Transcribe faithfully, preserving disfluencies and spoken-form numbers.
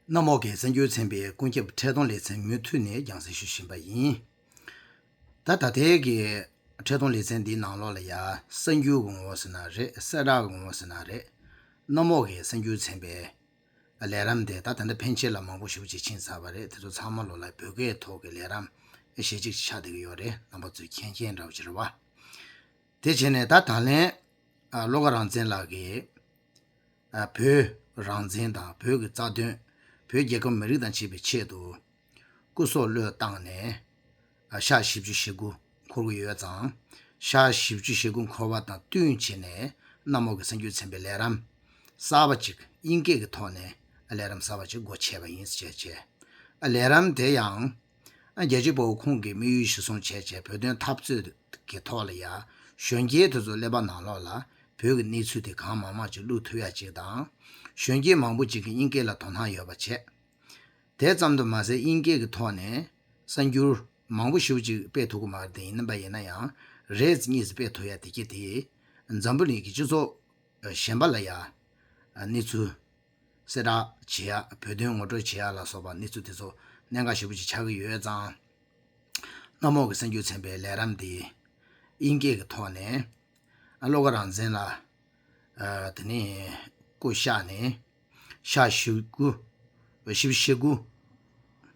གནམ་འོག་གི་གསར་འགྱུར་ཚན་པའི་ཀུན་ཁྱབ་འཕྲིན་གཏོང་ལེ་ཚན་མུ་མཐུད་ནས་རྒྱང་སྲིང་ཞུ་བཞིན་པ་ཡིན། ད་ད་ལྟའི་གི་འཕྲིན་གཏོང་ལེ་ཚན་འདིའི་ནང་ལོགས་ལ་ཡ་གསར་འགྱུར་གྱི་ངོ་བོ་ཟེར་ན་རེད། གསལ་བསྒྲགས་ཀྱི་ངོ་བོ་ཟེར་ན་རེད། གནམ་འོག་གི་གསར་འགྱུར་ཚན་པའི་ལས་རིམ་དེ་ད་ད་ལྟ་ཕན་ཆད་ལ་མང་པོ་ཞེ་པོ་ཅིག་ཕྱིན་ཚར་བ་རེད། དེ་ཚོ་ཚང་མ་ལོ་ལ་བོད་སྐད་ཐོག་གི་ལས་རིམ་གཞི་གཅིག་ཆགས་བསྡད་ཀྱི་ཡོད་རེད། རྣམ་པ་ཚོས་མཁྱེན་མཁྱེན་འདྲ་བོ་ཅིག་རེད་བ། དེ་བྱས་ནས་ད་ད་ལན་ཨ་བློ་དགའ་རང་བཙན་ལགས་ཀྱིས་ཨ་བོད་རང་བཙན་དང་བོད་ཀྱི་རྩ་དོན། བོད་རྒྱལ་ཁབ་མི་རིགས་དང་བཅས་པའི་ཆེད་དུ་སྐུ་སྲོག་བློས་བཏང་ནས་ཨ་ཞག་བཞི་བཅུ་ཞེ་དགུ་འཁོར་གྱི་ཡོད་ཙང་། ཞག་བཞི་བཅུ་ཞེ་དགུ་འཁོར་བ་དང་བསྟུན་བྱས་ནས་གནམ་འོག་གི་གསར་འགྱུར་ཚན་པའི་ལས་རིམ་གསར་པ་ཅིག་དབྱིན་སྐད་ཀྱི་ཐོག་ནས་ལས་རིམ་གསར་པ་ཅིག་སྒོ་ཕྱེ་བ་ཡིན་ཟེར་བྱས། ཨ་ལས་རིམ་དེ་ཡང་ཨ་རྒྱལ་གཅེས་དཔའ་བོ་ཁོང་གི་དམིགས་ཡུལ་གཞིར་བཟུང་བྱས་བྱས་བོད་དོན་འཐབ་རྩོད་ཀྱི་ཐོག་ལ་ཡ་གཞོན་སྐྱེས་དེ་ཚོ་ཀླད་པ་ནང་ལོགས་ལ་བོད་ཀྱི་གནས་ཚུལ་དེ་གང་མང་མང་ཅིག་བླུག་ཐུབ་ཡ་ཅིག་དང་། གཞོན་སྐྱེས་མང་པོ་ཅིག་གིས་དབྱིན་སྐད་ལ་དོ་སྣང་ཡོད་པ་བྱས། དེ་ཙམ་དུ་མ་ཟད་དབྱིན་སྐད་ཀྱི་ཐོག་ནས་གསར་འགྱུར་མང་པོ་ཞེ་པོ་ཅིག་སྤེལ་ཐུབ་ཀྱི་མ་རེད། དེ་ཡིན་པ་ཡིན་ན་ཡང་རེ་གཉིས་སུ་སྤེལ་ཐུབ་ཡ་དེ་གྱད་དེ་འཛམ་བུ་གླིང་གི་སྤྱི་ཚོགས་གཞན་པ་ལ་ཡ་གནས་ཚུལ་གསལ་བསྒྲགས་བྱེད་ཡ། བོད་དོན་ངོ་སྤྲོད་བྱེད་ཡ་ལ་སོགས་པ་གནས་ཚུལ་དེ་ཚོ་གནད་འགག་ཞེ་པོ་ཅིག་ཆགས་ཀྱི་ཡོད་ཙང་། གནམ་འོག་གི་གསར་འགྱུར་ཚན་པའི་ལས་རིམ་འདི་དབྱིན་སྐད་ཀྱི་ཐོག་ནས་ཨ་བློ་དགའ་རང་བཙན་ལགས་ཨ་དེ་ནས་སྐུ་གཤེགས་ནས་ཞག་བཞི་དགུ་བཞི་བཅུ་ཞེ་དགུ་